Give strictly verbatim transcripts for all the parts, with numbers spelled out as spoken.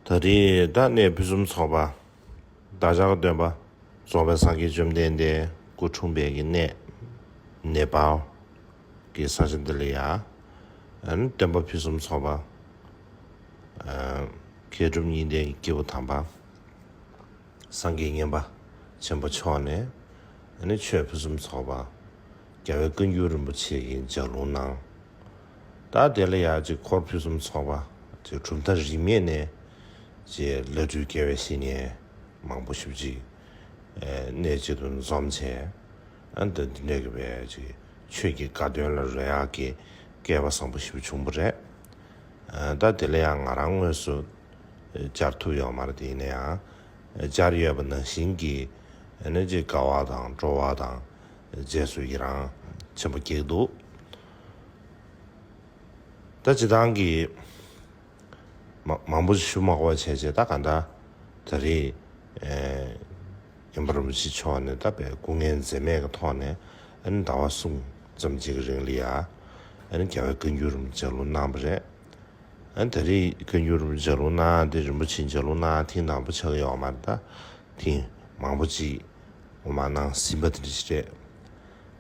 ད་རེས་ད་གནས་ཕུན་སུམ་ཚོགས་པ། བདག་ཅག་གི་སྟོན་པ་རྫོགས་པའི་སངས་རྒྱས་བཅོམ་ལྡན་འདས་སྐུ་འཁྲུངས་པའི་གི་གནས་ནེ་པཱལ་གྱི་ས་ཆ་འདི་ལ་ཡང་སྟོན་པ་ཕུན་སུམ་ཚོགས་པ། མཁས་གྲུབ་གཉིས་ལྡན་གྱི་སྐྱེས་བུ་དམ་པ། སངས་རྒྱས་མཉན་པ་ཆེན་པོ་མཆོག་ནས་ནི་ཆོས་ཕུན་སུམ་ཚོགས་པ། རྒྱལ་བའི་བཀའ་འགྱུར་རིན་པོ་ཆེ་གི་ལྗགས་ལུང་གནང་། ད་དེ་ལ་ཡང་ཅིག་འཁོར་ཕུན་སུམ་ཚོགས་པ་ཅིག་གྲུབ་མཐའ་རིས་མེད་ནས་ཅིག་ལྷ་སྤྲུལ་དགེ་བའི་བཤེས་གཉེན་མང་པོ་ཞིག་ཅིག་གནས་གཅིག་ཏུ་འཛོམས་བྱས། ཨ་ནི་འདི་འདྲ་གི་བའི་ཅིག་ཆོས་ཀྱི་དགའ་སྟོན་ལ་རོལ་ཡག་གི་སྐལ་བ་བཟང་པོ་ཞིག་བྱུང་བ་རེད། ད་དེ་ལ་ཡང་ང་རང་དངོས་སུ་བཅར་ཐུབ་ཡོད་མ་རེད། དེ་ཡིན་ན་ཡང་བཅར་ཡོད་པ་ནང་བཞིན་གྱི་ཨ་ནི་ཅིག་དགའ་བ་དང་སྤྲོ་བ་དང་རྗེས་སུ་ཡི་རང་ཆེན་པོ་སྐྱེས་འདུག་ད་སྤྱིར་བཏང་གི་མ་མང་པོ་ཞིག་ཞུ་མ་དགོས་པ་བྱས་བྱས། ད་ག་འདྲ་ད་རེས་ཨེ་མཉན་པ་རིན་པོ་ཆེ་མཆོག་ནས་ད་དཔེ་སྐུ་ངལ་འཛེམས་མེད་ཀྱི་ཐོག་ནས་ཨ་ནི་ཟླ་བ་གསུམ་ཙམ་ཅིག་གི་རིང་ལ་ཡ་ཨ་ནི་རྒྱལ་བའི་བཀའ་འགྱུར་རིན་པོ་ཆེ་ལྗགས་ལུང་གནང་བ་རེད། ཨ་ནི་ད་རེས་བཀའ་འགྱུར་རིན་པོ་ཆེ་ལྗགས་ལུང་གནང་དེ་རིན་པོ་ཆེ་ལྗགས་ལུང་གནང་ཐེངས་དང་པོ་ཆགས་ཀྱི་ཡོད་མ་རེད། ད་ཐེངས་མང་པོ་ཅིག་འོ་མ་གནང་ཟིན་པ་དེ་འདྲ་ཞིག་རེད།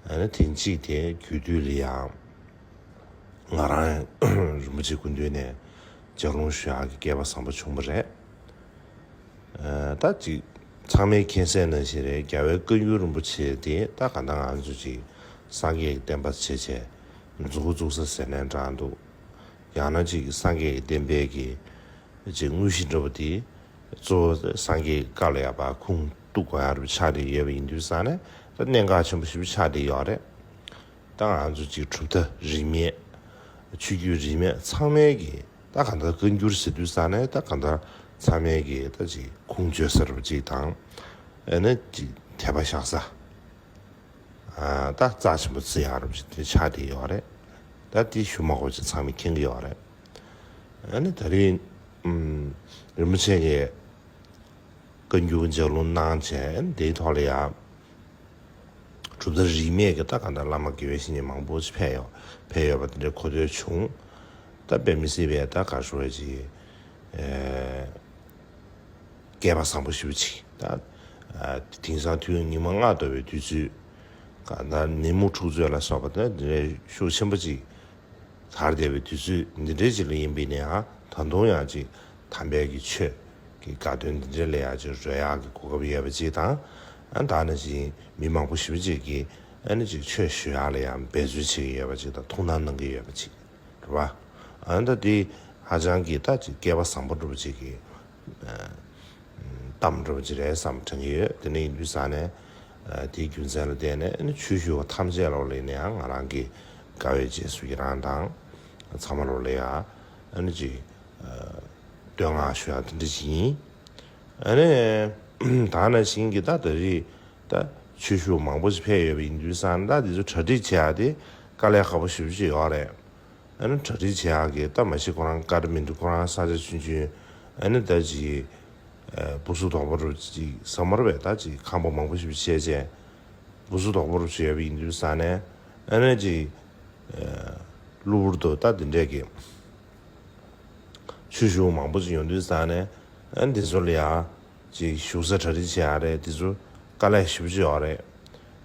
ཨ་ནི་ཐེངས་གཅིག་དེ་རྒྱུད་སྟོད་ལ་ཡང་ང་རང་རིན་པོ་ཆེ་སྐུ་མདུན་ནས་ལྗགས་ལུང་ཞུ་ཡག་གི་སྐལ་བ་བཟང་པོ་བྱུང་བ་རེད། ཨ་ད་ཅིག་ཚང་མས་མཁྱེན་གསལ་ནང་བཞིན་རེད། རྒྱལ་བའི་བཀའ་འགྱུར་རིན་པོ་ཆེ་དེ་ད་ག་འདྲ་ང་ཚོ་ཅིག་སངས་རྒྱས་ཀྱི་བསྟན་པ་བྱས་བྱས་མཛུབ་གུ་བཙུགས་ས་ཟེར་ནའང་འདྲ་འདུག་ཡང་ན་ཅིག་སངས་རྒྱས་ཀྱི་བསྟན་པའི་གི་ཅིག་དངོས་གཞི་འདྲ་པོ་དེ་གཙོ་བོ་སངས་རྒྱས་ཀྱི་བཀའ་ལ་ཡ་པ་ཁུངས་གཏུགས་དགོས་ཡག་རུ་ཆགས་བསྡད་ཡོད་པ་ཡིན་དུས་ཙང་ནས་ད་གནད་འགག་ཆེན་པོ་ཞེ་པོ་ཆགས་བསྡད་ཡོད་རེད། ད་ང་ཚོ་ཅིག་གྲུབ་མཐའ་རིས་མེད་ཆོས་བརྒྱུད་རིས་མེད་ཚང་མའི་གི་ད་གང་ལྟར་བཀའ་འགྱུར་ཟེར་དུས་ཙང་ནས་ད་གང་ལྟར་ཚང་མའི་གི་ད་ཅིག་ཁུངས་བཅོལ་ས་རུ་ཅིག་དང་ཨ་ནི་ཅིག་དད་པ་བཞག་ས། ཨ་ད་རྩ་ཆེན་པོ་བརྩི་ཡག་རུ་ཅིག་དེ་ཆགས་བསྡད་ཡོད་རེད། ད་དེ་ཞུ་མ་དགོས་ཅིག་ཚང་མས་མཁྱེན་གྱི་ཡོད་རེད། ཨ་ནི་ད་རེས་ཨམ་རིན་པོ་ཆེ་གིས་བཀའ་འགྱུར་ལྗགས་ལུང་གནང་བྱས་དེའི་ཐོག་ལ་ཡང་གྲུབ་མཐའ་རིས་མེད་ཀྱི་ད་གང་ལྟར་བླ་མ་དགེ་བའི་བཤེས་གཉེན་མང་པོ་ཞིག་ཕེབས་ཡོད་ཕེབས་ཡོད་པ་དེ་འདྲའི་གོ་ཐོས་བྱུང་། ད་དཔེ་མི་སྲིད་པའི་ད་ག་ཞུ་བ་ཅིག་ཨེ་སྐལ་པ་བཟང་པོ་ཞེ་པོ་ཅིག་ད་ཨ་དེང་སང་དུས་ཉི་མ་ལྔ་བདོ་བའི་དུས་ཚོད་གང་ལྟར་ཉིན་མོ་འཁྲུག་རྩོད་ལ་སོགས་པ་ད་དེ་འདྲའི་ཤུགས་ཆེན་པོ་ཅིག་དར་བསྡད་པའི་དུས་ཚོད་འདི་འདྲའི་ཅིག་ལ་ཡིན་པས་ནའང་ད་དུང་ཡང་ཅིག་དམ་པའི་གི་ཆོས་ཀྱི་དགའ་སྟོན་འདི་འདྲའི་ལ་ཡང་ཅིག་རོལ་ཡག་གི་གོ་སྐབས་ཡོད་པ་ཅིག་དང་། ཨ་ད་ནང་བཞིན་མི་མང་པོ་ཞེ་པོ་ཅིག་གིས་ཨ་ནི་ཅིག་ཆོས་ཞུ་ཡག་ལ་ཡང་འབད་རྩོལ་བྱེད་ཀྱི་ཡོད་པ་ཅིག་དང་ཐུགས་སྣང་གནང་གི་ཡོད་པ་ཅིག་རེད་བ། ཨ་ད་འདི་ཧ་ཅང་གི་ད་ཅིག་སྐལ་པ་བཟང་པོ་འདྲ་པོ་ཅིག་གི་གཏམ་འདྲ་པོ་ཅིག་རེད་བསམ་དྲན་གྱི་ཡོད། དེ་ནས་ཡིན་དུས་ཙང་ནས་དེའི་རྒྱུ་མཚན་ལ་བརྟེན་ནས་ཨ་ནི་ཆོས་ཞུ་བ་ཐམས་ཅད་ལོག་ལ་ཡིན་ནའང་ང་རང་གི་དགའ་བའི་རྗེས་སུ་ཡི་རང་དང་ཚང་མ་ལོག་ལ་ཡ་ཨ་ནི་ཅིག་བསྟོད་བསྔགས་ཞུ་ཡག་དེ་འདྲ་ཅིག་ཡིན། ཨ་ནི་ད་ནང་བཞིན་གྱི་ད་ད་རེས་ད་ཆོས་ཞུ་བ་མང་པོ་ཞིག་ཕེབས་ཡོད་པ་ཡིན་དུས་ཙང་ད་དེ་ཚོ་གྲ་སྒྲིག་བྱེད་ཡག་དེ་དཀའ་ལས་ཁག་པོ་ཞེ་པོ་ཅིག་ཡོད་རེད། ཨ་ནི་གྲ་སྒྲིག་བྱེད་ཡག་གི་ད་མ་གཞི་ཁོ་རང་ཀ་ར་མི་འདུག་ཁོ་རང་ས་ཆ་ཆུང་ཆུང་། ཨ་ནི་ད་ཅིག་ཨ་སྦུག་སུ་དོག་པོ་རུ་ཅིག་ས་མར་བས་ད་ཅིག་ཁང་པ་མང་པོ་ཞིག་བྱས་བྱས་སྦུག་སུ་དོག་པོ་རུ་བྱས་པ་ཡིན་དུས་ཙང་ནས་ཨ་ནི་ཅིག་ཨ་གློ་བུར་དུ་ད་འདི་འདྲས་ཀྱི་ཆོས་ཞུ་བ་མང་པོ་ཅིག་ཡོང་དུས་ཙང་ནས་ཨ་ནི་འདི་ཚོ་ལ་ཡ་ཅིག་བཞུགས་ས་གྲ་སྒྲིག་བྱེད་ཡག་རེད། འདི་ཚོ་དཀའ་ལས་ཞེ་པོ་ཅིག་ཡོད་རེད།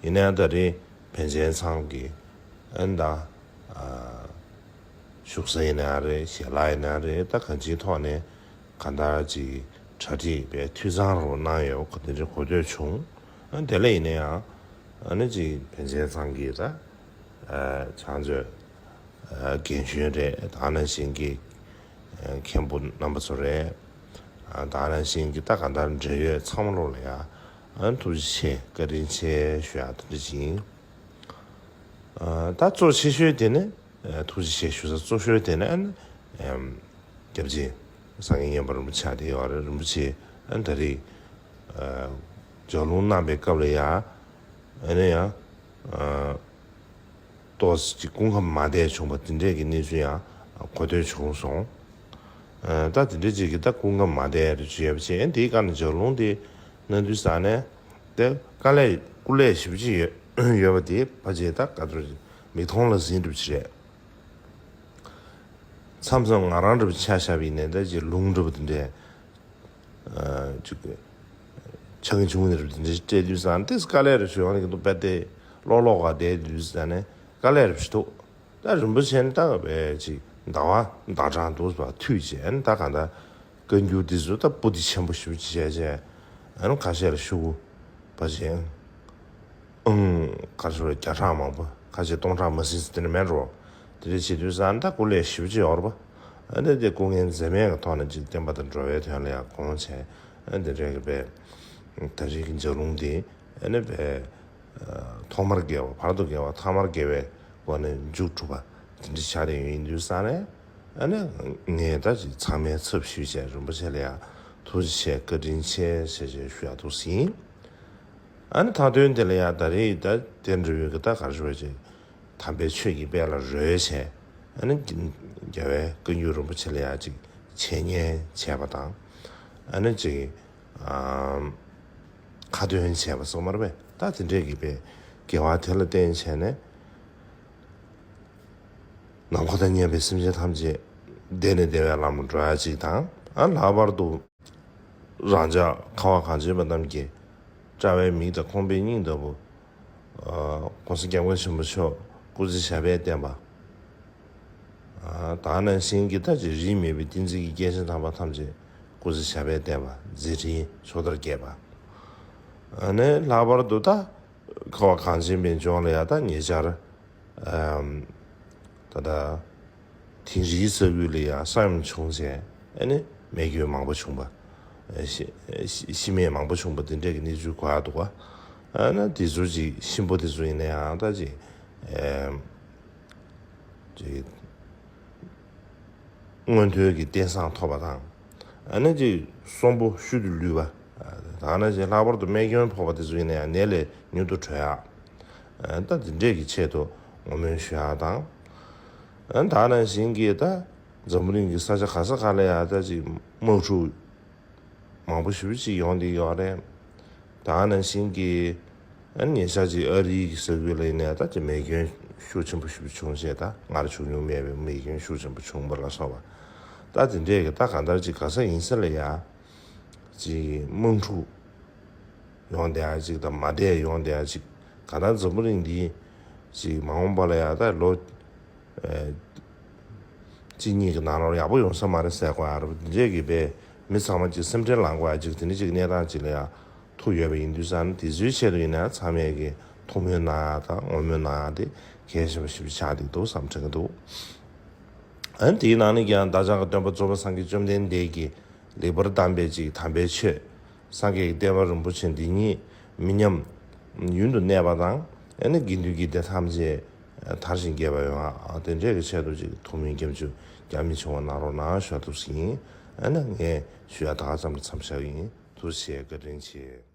ཡིན་ནའང་ད་རེས་པཎ་ཆེན་ཚང་གི་ཨ་ནི་ད་ཨ་བཞུགས་ས་ཡིན་ན་རེད། ཞལ་ལག་ཡིན་ན་རེད། ད་གང་ཅིའི་ཐོག་ནས་གང་ལྟར་ཅིག་གྲ་སྒྲིག་པའི་འཐུས་ཚང་རུ་གནང་ཡོད་པ་དེ་འདྲ་གོ་ཐོས་བྱུང་། ཨ་དེ་ལ་ཡིན་ན་ཡང་ཨ་ནི་ཅིག་པཎ་ཆེན་ཚང་གིས་ད་ཨ་བྱང་མཛོད་ཨ་རྒན་གཞོན་རེད། ད་ནང་བཞིན་གྱི་ཨ་མཁན་པོ་རྣམ་པ་ཚོ་རེད། ཨ་ད་ནང་བཞིན་གྱི་ད་གང་ལྟར་འབྲེལ་ཡོད་ཚང་མ་ལོག་ལ་ཡ་ཨ་ཐུགས་རྗེ་ཆེ་བཀའ་དྲིན་ཆེ་ཞུ་ཡག་དེ་འདྲ་ཅིག་ཡིན། ཨ་ད་གཙོ་ཆེ་ཤོས་དེ་ནི་ཨ་ཐུགས་རྗེ་ཆེ་ཞུ་ས་གཙོ་ཤོས་དེ་ནི་ཨ་ནི་ཨམ་སྐྱབས་རྗེ་སངས་རྒྱས་མཉན་པ་རིན་པོ་ཆེ་དེ་ཡོད་རེད། རིན་པོ་ཆེ་ཨ་ད་རེས་ཨ་ལྗགས་ལུང་གནང་པའི་སྐབས་ལ་ཡ་ཨ་ནི་ཡང་ཨ་ཏོག་ཙམ་ཅིག་སྐུ་ཁམས་མ་བདེ་བྱུང་བ་དེ་འདྲས་ཀྱི་གནས་ཚུལ་ཡང་གོ་ཐོས་བྱུང་སོང་། ཨ་ད་དེ་འདྲས་ཅིག་གིས་ད་སྐུ་ཁམས་མ་བདེ་རུ་བྱས་པ་བྱས། དེའི་སྐབས་ནས་ལྗགས་ལུང་དེ་གནང་དུས་ཙང་ནས་དེ་དཀའ་ལས་སྐུ་ལས་ཞེ་པོ་ཅིག་ཡོད་ཡོད་པ་དེ་ཕལ་ཆེར་ད་ག་ཚོད་མིག་མཐོང་ལག་ཟིན་འདྲ་པོ་ཅིག་རེད། མཚམས་མཚམས་ང་རང་འདྲ་པོ་ཆ་བཞག་པ་ཡིན་ནའི་ད་ཅིག་ལུང་འདྲ་པོ་དེ་འདྲས་ ཅིག་ཆག་གི་བྱུང་ནས་རེད། དེ་འདྲ་སྤྲད་དུས་ཙང་དེ་དཀའ་ལས་རེ་ཞུ་ཡོང་གི་འདུག་དཔེ་དེ་ལོག་ལོག་ག་བསྡད་དུས་ཙང་ནས་དཀའ་ལས་རེ་ཞུ་འདུག་ད་རིན་པོ་ཆེ་ནི་ད་བས་ཅིག་ཟླ་བ་ཟླ་གྲངས་འདུག་པ་མཐུད་བྱས་ནི་ད་ག་ད་བཀའ་འགྱུར་འདི་ཚོ་ད་པོ་ཏི་ཆེན་པོ་ཞེ་པོ་ཅིག་བྱས་བྱས་ཨ་ནི་ཁ་ཤས་ལ་ཞུ་དགོས་པ་བྱས། ཨང་། ག་རེ་ཞུ་རེད། བརྒྱ་ཕྲག་མང་པོ་ཁ་ཤས་སྟོང་ཕྲག་མ་ཟིན་ཟིན་དེ་འདྲ་མེད་འགྲོ། དེ་འདྲ་བྱེད་དུས་ཙང་ད་སྐུ་ལས་ཞེ་པོ་ཅིག་ཡོད་རེད་པ། ཨ་ནི་དེ་སྐུ་ངལ་འཛེམས་མེད་ཀྱི་ཐོག་ནས་ཅིག་བསྟན་པ་དང་འགྲོ་བའི་དོན་ལ་ཡང་དགོངས་བྱས། ཨ་ནི་དེ་འདྲའི་གི་པའི་ད་རེས་ཀྱི་ལྗགས་ལུང་དེ་ཨ་ནི་པའི་ཐོག་མར་དགེ་བ། བར་དུ་དགེ་བ། ཐ་མར་དགེ་བའི་སྒོ་ནས་མཇུག་གྲུབ་པ་དེ་འདྲ་ཆགས་བསྡད་ཡོད། ཡིན་དུས་ཙང་ནས་ཨ་ནི་ངས་ད་ཅིག་ཚང་མའི་ཚབ་ཞུས་བྱས་རིན་པོ་ཆེ་ལ་ཡང་ཐུགས་རྗེ་ཆེ་བཀའ་དྲིན་ཆེ་ཞེས་ཞུ་ཡག་འདུག་ཟིན། ཨ་ནི་མཐའ་དོན་དེ་ལ་ཡང་ད་རེས་ད་དེ་འདྲ་བའི་གི་ད་ག་རེ་ཞུ་བ་ཅིག་དམ་པའི་ཆོས་ཀྱི་དཔལ་ལ་རོལ་བྱས། ཨ་ནི་རྒྱལ་བའི་བཀའ་འགྱུར་རིན་པོ་ཆེ་ལ་ཡང་ཅིག་འཆད་ཉན་བྱས་པ་དང་། ཨ་ནི་ཅིག་ཨམ། ཁ་ཏོན་བྱས་པ་སོགས་མ་རེད་པས། ད་དེ་འདྲས་ཀྱི་པའི་དགེ་བ་དེ་ལ་བརྟེན་བྱས་ནས་ནམ་མཁའ་དང་མཉམ་པའི་སེམས་ཅན་ཐམས་ཅད་བདེ་ནས་བདེ་བའི་ལམ་ལ་འགྲོ་ཡ་ཅིག་དང་། ཨ་ལྷག་པར་དུ་རང་ཅག་འཁོར་བ་གངས་ཅན་པ་རྣམས་ཀྱི་དཔྲལ་བའི་མིག་དང་ཁོང་པའི་སྙིང་ལྟ་བུ། ཨ་༸གོང་ས་༸སྐྱབས་མགོན་ཆེན་པོ་མཆོག་སྐུ་ཚེ་ཞབས་པད་བརྟན་པ། ཨ་ད་ག་ནང་བཞིན་གྱི་ད་ཅིག་རིས་མེད་པའི་བསྟན་འཛིན་གྱི་སྐྱེས་ཆེན་དམ་པ་ཐམས་ཅད་སྐུ་ཚེ་ཞབས་པད་བརྟན་པ། མཛད་འཕྲིན་ཕྱོགས་མཐར་རྒྱས་པ། ཨ་ནི་ལྷག་པར་དུ་ད་འཁོར་བ་གངས་ཅན་པའི་ལྗོངས་ལ་ཡང་ད་ཉེ་ཆར་ཨམ། ད་ལྟ་དིང་རིའི་ས་ཁུལ་ལ་ཡང་ས་ཡོམ་བྱུང་རྗེས་ཨ་ནི་རྨས་སྐྱོན་མང་པོ་བྱུང་བ། ཤི་ཤི་རྨས་མང་པོ་བྱུང་བ་དེ་འདྲས་ཀྱི་གནས་ཚུལ་གོ་ཡག་འདུག་ག་ཨ་ནི་དེ་ཚོ་ཅིག་གཤིན་པོ་དེ་ཚོ་ཡིན་ན་ཡང་ད་ཅིག་ཨམ། ཅིག་མངོན་མཐོའི་གི་རྟེན་བཟང་ཐོབ་པ་དང་། ཨ་ནི་ཅིག་གསོན་པོ་ཤུལ་དུ་ལུས་པ། ད་ག་ནང་བཞིན་ལྷག་པར་དུ་རྨས་སྐྱོན་ཕོག་པ་དེ་ཚོ་ཡིན་ན་ཡང་ནད་ལས་མྱུར་དུ་གྲོལ་ཡག་ད་དེ་འདྲས་ཀྱི་ཆེད་དུ་བསྔོ་སྨོན་ཞུ་ཡག་དང་། ཨ་ད་ག་ནང་བཞིན་གྱི་ད་འཛམ་བུ་གླིང་གི་ས་ཆ་ག་ས་ག་ལ་ཡང་ད་ཅིག་དམག་འཁྲུག་མང་པོ་ཞེ་པོ་ཅིག་ཡོང་བསྡད་ཡོད་རེད། ད་ག་ནང་བཞིན་གྱི་ཨ་ནི་ཉེ་ཆར་ཅིག་ཨ་རིའི་གི་ས་ཁུལ་ལ་ཡིན་ནའི་ད་ཅིག་རྨས་སྐྱོན་ཤུགས་ཆེན་པོ་ཞེ་པོ་བྱུང་རྗེས་ད་སྔར་བྱུང་མྱོང་མེད་པའི་རྨས་སྐྱོན་ཤུགས་ཆེན་པོ་བྱུང་བ་ལ་སོགས་པ། ད་དེ་འདྲས་ཀྱི་ད་གང་ལྟར་ཅིག་ག་ས་ཡིན་ས་ལ་ཡ་ཅིག་དམག་འཁྲུག་ཡོང་བསྡད་ཡག་ཅིག་དང་མ་བསྡད་ཡོང་བསྡད་ཡག་ཅིག་གང་ལྟར་འཛམ་བུ་གླིང་འདི་ཅིག་མ་འོངས་པ་ལ་ཡ་ད་ལོ་ཨེ་གཅིག་གཉིས་ཀྱི་ནང་ལོགས་ཡག་པོ་ཡོང་ས་མ་རེད་ཟེར་གོ་ཡ་རེད། དེ་འདྲས་ཀྱི་པས་མི་ཚང་མ་ཅིག་སེམས་ཁྲལ་ལངས་དགོས་ཡ་ཅིག་དེ་འདྲ་ཅིག་གནས་སྟངས་ཅིག་ལ་ཡ་ཐུག་ཡོད་པ་ཡིན་དུས་ཙང་དེ་ཚོའི་ཆེད་དུ་ཡིན་ན་ཚང་མས་ཀྱི་ཐུགས་སྨོན་གནང་ཡ་དང་བསྔོ་སྨོན་གནང་ཡ་དེ་གལ་ཆེན་པོ་ཞེ་པོ་ཆགས་བསྡད་འདུག་བསམ་དྲན་གྱི་འདུག་ཨ་ནི་དེའི་ནང་ནས་ཀྱང་བདག་ཅག་གི་སྟོན་པ་རྫོགས་པའི་སངས་རྒྱས་བཅོམ་ལྡན་འདས་ཀྱིས་ལེགས་པར་གདམས་པའི་ཅིག་དམ་པའི་ཆོས་སངས་རྒྱས་ཀྱི་བསྟན་པ་རིན་པོ་ཆེ་འདི་ཉིད་མི་ཉམས་ཡུན་དུ་གནས་པ་དང་། ཨ་ནི་དགེ་འདུན་གྱི་སྡེ་ཐམས་ཅད་དར་ཞིང་རྒྱས་པ་ཡོང་བ་དེ་འདྲའི་གི་ཆེད་དུ་ཅིག་ཐུགས་སྨོན་སྐྱབས་འཇུག་རྒྱ་མི་ཆུང་བ་གནང་རོགས་གནང་ཞུ་བ་འདུག་ཟིན། ཨ་ནི་ངས་ཞུ་ཡ་ད་ག་ཙམ་ལ་མཚམས་བཞག་ཡིན། ཐུགས་རྗེ་ཆེ། བཀའ་དྲིན་ཆེ།